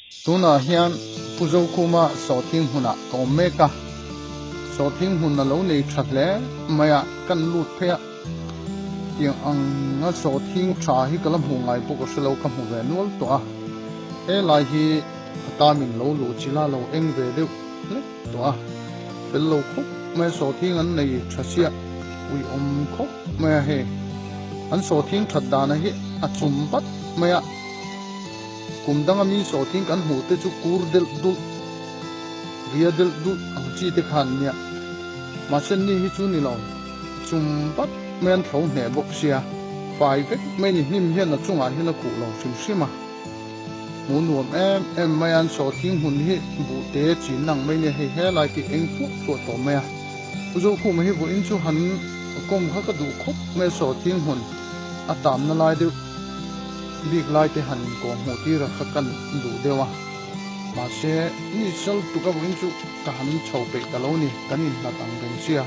Tunah hian Pu Zokhuma sawhthing hmunah ka awm mek a, sawhthing hmun a lo nei tha hle mai a, kan lut phei a, tiang anga sawhthing tha hi ka la hmuh ngai pawh ka hre lo, ka hmu ve nual tawh a, helai hi a tamin lo luh chila lo eng ve deuh hlek tawh a, fel lo khawp mai a, sawhthing an nei tha siah uiawm khawp mai a hei, an sawhthing that dana hi a chum vat mai a. Kum danga mi sawhthing kan hmuh te chu kur delh dulh, ria delh dulh ang chi te kha an nia. Mahse ni hi chu ni lo, chum vat mai an thlo hneh bawk sia, fai vek mai ni hnim hian a chungah hian a khuh lo hrim hrim a. Hmuh nuam em em mai a, an sawhthing hmun hi buh te chin ang mai nia hei helai tih eng thuah thuah tawh mai a. Pu Zokhuma hi vawiin chu han kawm kha ka duh khawp mai a sawhthing hmun a tamna lai deuh. Bik lai te han inkawh hmuh tir a kha kan duh deuh a, mahse ni sal tuk a vawiin chu ka han chho peih ta lo ni, kan inhlat ang reng sia.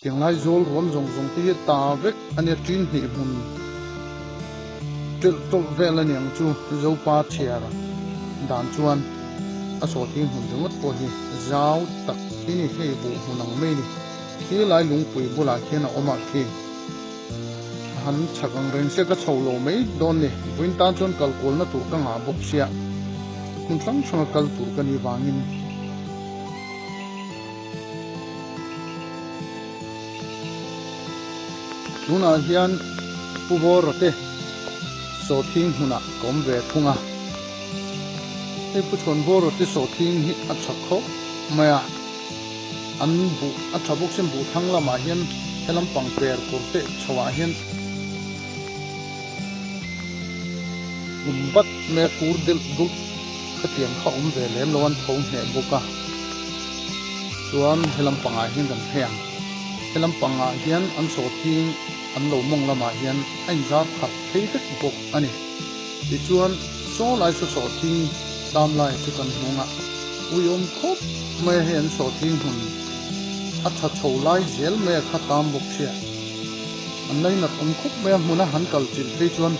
Tiang lai zawl ruam zawng zawng te hi ta vek a nia, ṭin hnih hmun ṭelh tawlh vel a ni ang chu, Zopa chhiar dan chuan a sawhthing hmun ringawt pawh hi zau tak hi ni, hei buh hmun ang mai ni, khi lai lungpui bulah khian a awm a khi. Han chhak ang reng sia ka chho lo mai dawn ni. Vawiin tan chuan kal kualna tur ka ngah bawk sia. Hmun hrang hranga kal tur ka nih vangin. Tunah hian Pu Vawra te sawhthing hmunah ka awm ve thung a. Hei Pu Chhuan Vawra te sawhthing hi a tha khawp mai a. An buh a tha bawk sin buh thlang lamah hian helam pang per kur te chho ah hian um vat mai a kur delh dulh khatiang kha awm ve lem lo an tho hneh bawk a chuan helam pangah hian kan phei ang helam pangah hian an sawhthing an lo mawng lamah hian a inzar khat phei vek bawk a ni. Tichuan, saw lai saw sawhthing tam lai chu kan hmung a, uiawm khawp mai a hei an sawhthing hmun a tha chho lai zel mai a kha tam bawk sia. An lainat awm khawp mai a hmun a han kal chilh phei chuan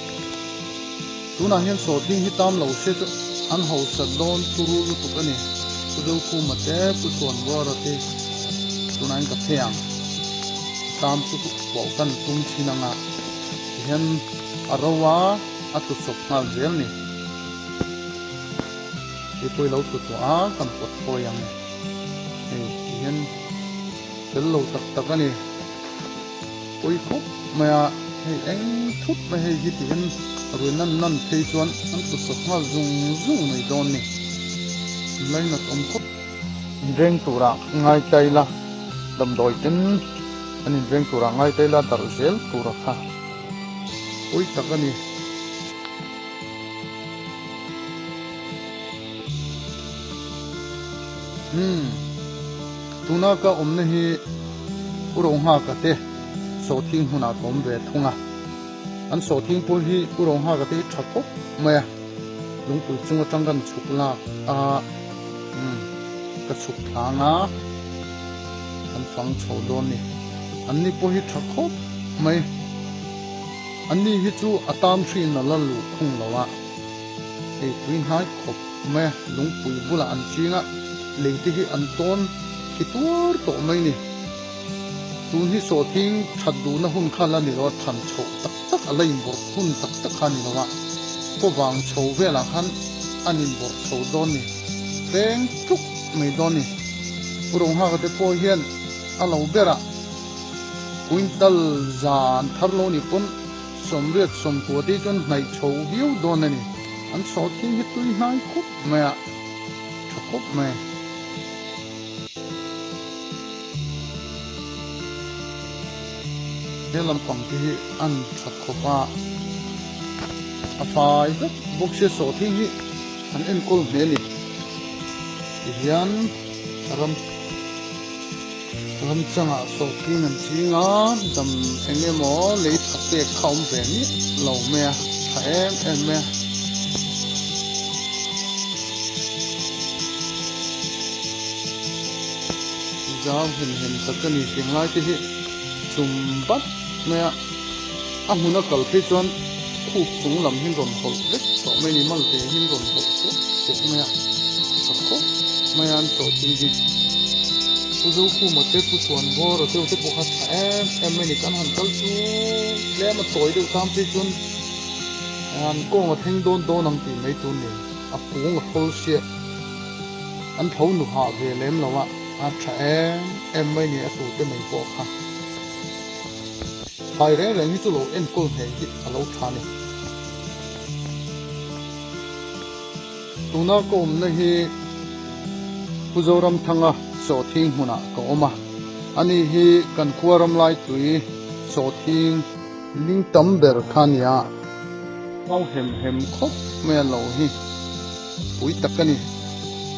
tunah hian sawhthing hi tam lo se chu an hausa dawn turu lutuk a ni. Pu Zokhuma te, Pu Chhuanvawra te tunah hian ka phei ang. Tam chu pawh kan tum thin ang a. Tihian a ro a, a tlu chawp nghal zel ni. Hei pawh i lo tlu tawh a, kan pawt thawi ang e. Hei tihian fel lo tak tak a ni. Pawi khawp mai a, hei eng thut mai hei hi tihian rui nan nan phei chuan an tlu chawp nghal zung zung mai dawn ni. Lainat awm khawp. Inveng turah ngai ta ila damdawi ten an inveng turah ngai ta ila darh zel tur a kha pawi tak a ni. Umm tuna ka awmna hi U Rohnghaka te sawhthing hmunah ka awm ve thung a, an sawhthing pawh hi U Rohnghaka te hi tha khawp mai a. Lungpui chung atang kan chhuk lak a, umm ka chhuk thlang a, kan fang chho dawn ni. An ni pawh hi tha khawp mai. An ni hi chu a tam hrin a la luh khung lo a, hei tui hnai khawp mai a, lungpui bulah an ching a, lei te hi an tawn khi tuar tawh mai ni. Tun hi sawhthing that duhna hun kha la ni lo a, than chhoh tak tak a la inbawrh hun tak tak kha a ni lo a, kawvang chho velah khan an inbawrh chho dawn ni, peng tluk mai dawn ni. Pu Ronghaka te pawh hian a lo berah quintal zan thar lo ni pawn 80 90 te hi chuan hnaih chho viau dawn a ni. An sawhthing hi tui hnai khawp mai a, tha khawp mai. He lampang te hi an that khawp a, a fai vek bawk sia sawhthing hi an enkawl hle a ni. Tihian ram ram changah sawhthing an ching a, dam eng emaw lei tha pek kha a awm ve miah lo mai a, tha em em mai a. Zau hem hem tak a ni tih lai te hi chum bat mai a, a hmun a kal phei chuan khup chung lam hi rawn hawlh vek tawh mai a ni, malte hi rawn hawlh suak suak mai a, tha khawp mai a an sawhthing hi. Pu Zokhuma te Pu Chhuanvawra deuh te pawh kha tha em em mai a ni, kan han kal chu tlem a tawi deuh tan phei chuan an kawng a thleng dawn dawn ang tih mai tur ni, a kung a thawl sia, an tho nu hah ve lem lo a, a tha em em mai a ni a tute mai pawh kha. Thlai reng reng hi chu lo enkawl hneh hi a lo tha ni. Tuna ka awmna hi Pu Zoramthanga sawhthing hmunah ka awm a, ani hi kan khua Ramlaitui sawhthing ling tam ber kha a nia. Au hem hem khawp mai a lo hi pui tak a ni.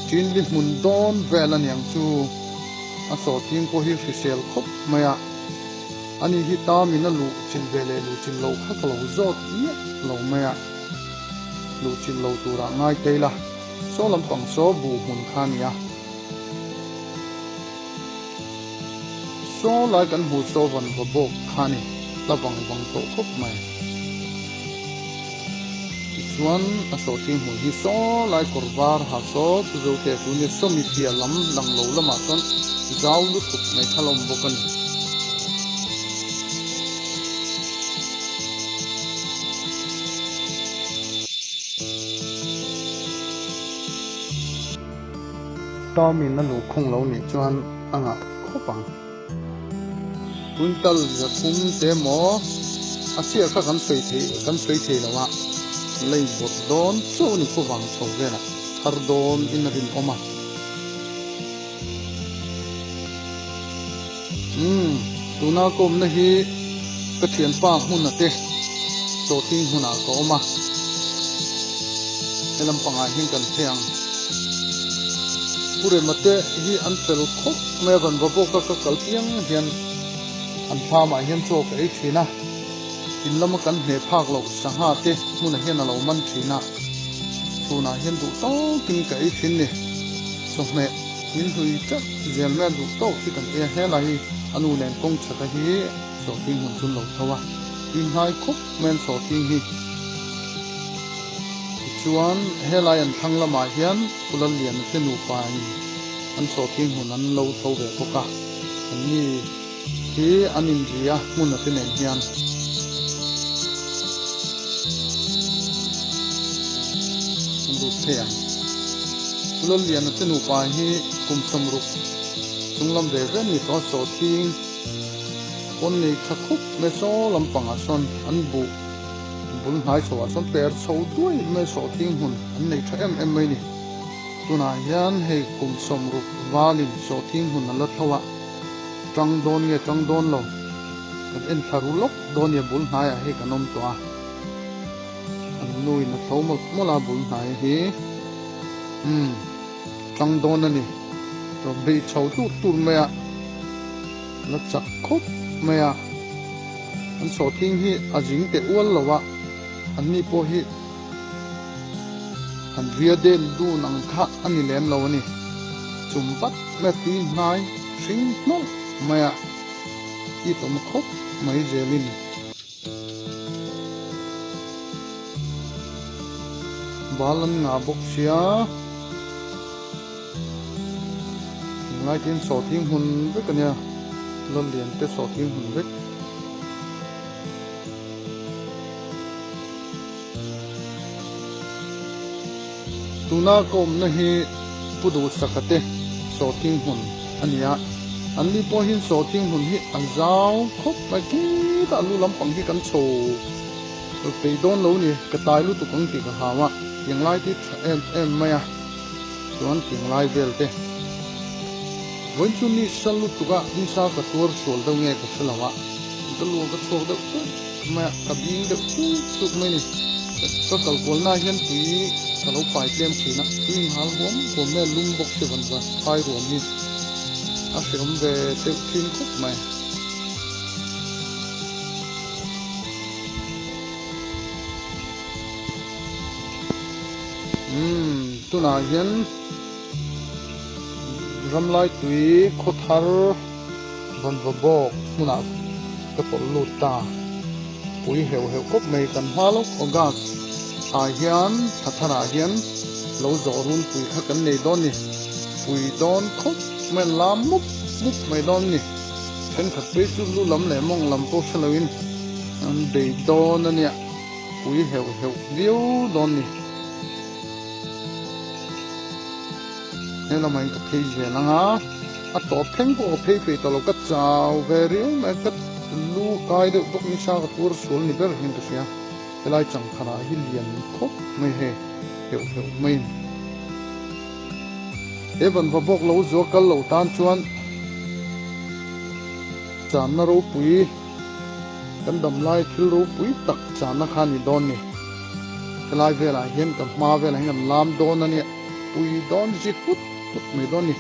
Chinli hmun dawn vel a niang chu a sawhthing pawh hi hrisel khawp mai a. Ani hi tamin a luh chilh ve leh luh chilh loh kha ka lo zawt miah lo mai a, luh chilh lo turah ngai thei la, saw lampang saw buh hmun kha a nia. Saw lai kan hmuh saw van va bawk kha a ni, la vang vang tawh khawp mai. Tichuan a sawhthing hmun hi saw lai kawr var ha saw chu zo te chu nia sawmi piah lam lang lo lamah chuan zau lutuk mai kha la awm bawk a ni. Termin a luhkhung lo nih chuan a ngah khawp ang. Quintal 300 te maw a chiah kha kan sawi thei kan sawi thei lo a, lei bawrh dawn chauh a ni khawvang chho velah thar dawn in a rinawm a. Umm tuna ka awmna hi ka thianpa hmuna te sawhthing hmunah ka awm a, he lampangah hian kan phei ang. Pu Rema te hi an fel khawp mai a, van va bawk a ka kal piang hian an thlamah hian chaw ka ei thin a, in lama kan hne phak loh sangha te hmunah hian a lo man thin a, chhunah hian duh tawkin ka ei thin ni, chawhmeh min hlui teuh zel mai a, duh tawk hi kan ei a, helai hi a nu nen kawng chhaka hi sawhthing hmun chu an lo tho a, tui hnai khawp mai an sawhthing hi. Tichuan helai an thlang lamah hian Pu Lalliana te nupa in an sawhthing hmun an lo tho ve bawk a, an ni hi an inri a hmun a te nen hian. An lut phei ang. Pu Lalliana te nupa hi kum 60 chung lam ve ve ni tawh a sawhthing pawn nei tha khup mai saw lampangah sawn an buh Bul hnai chho ah chuan per chho duai mai sawhthing hmun an nei tha em em mai ni. Tunah hian hei kum 60 valin sawhthing hmun a la tho a, tang dawn nge tang dawn lo kan en thla ru lawk dawn nia bul hnaiah hei kan awm tawh a, an nuin a tho mawlh mawlh a bul hnai hi umm tang dawn a ni. Rawn bei chho tur tur mai a, la chak khawp mai a. An sawhthing hi a zing teh ual lo a, an ni pawh hi han ria del dun ang kha a ni lem lo a ni. Chum vat mai a tui hnai hring hnawlh mai a, it awm khawp mai zelin. Bal an ngah bawk sia. Tunlai tin sawhthing hmun vek a nia, Lallian te sawhthing hmun vek. Tuna ka awmna hi Pu Duhsaka te sawhthing hmun a ni a, an ni pawh hian sawhthing hmun hi a zau khawp mai khitah a lu lampang hi kan chho peih dawn lo ni, ka tlai lutuk ang tih ka hau a, tiang lai te hi tha em em mai a. Chuan tiang lai vel te vawiin chu ni sa lutuk a ni sa ka tuar sual deuh nge ka hre lo a ka lu ka chhuak deuh chuk mai a ka bing deuh chuk chuk mai ni ka kal kual na hian tui ka lo pai tlem thin a tui inghal huam huam mai a lum bawk si van va phai ruam hi a hreawm ve deuh thin khawp mai. Umm tunah hian ramlai tui khaw thar vanva bawk hmunah ka tawlh lut ta. Pui heuh heuh khawp mai kan hma lawk August ah hian thla thar ah hian lo zawh runpui kha kan nei dawn ni. Pui dawn khawp mai an lam mup mup mai dawn ni. Thenkhat phei chu lu lam leh mawng lam pawh hre loin an bei dawn a nia. Pui heuh heuh viau dawn ni. He lamah hian ka phei zel ang a, a tawp thleng pawh ka phei peih tawh lo, ka chau ve riau mai, ka lu kai deuh bawk nisa ka tur sual ni ber hian ka hria, helai changkhanah hi lian khawp mai hei heuh heuh mai a ni. He vanva bawk lo zual kal lo tan chuan channa ropui kan dam lai thil ropui tak channa kha a ni dawn ni. Helai velah hian ka hma velah hian kan lam dawn a nia. Pui dawn zit put put mai dawn ni.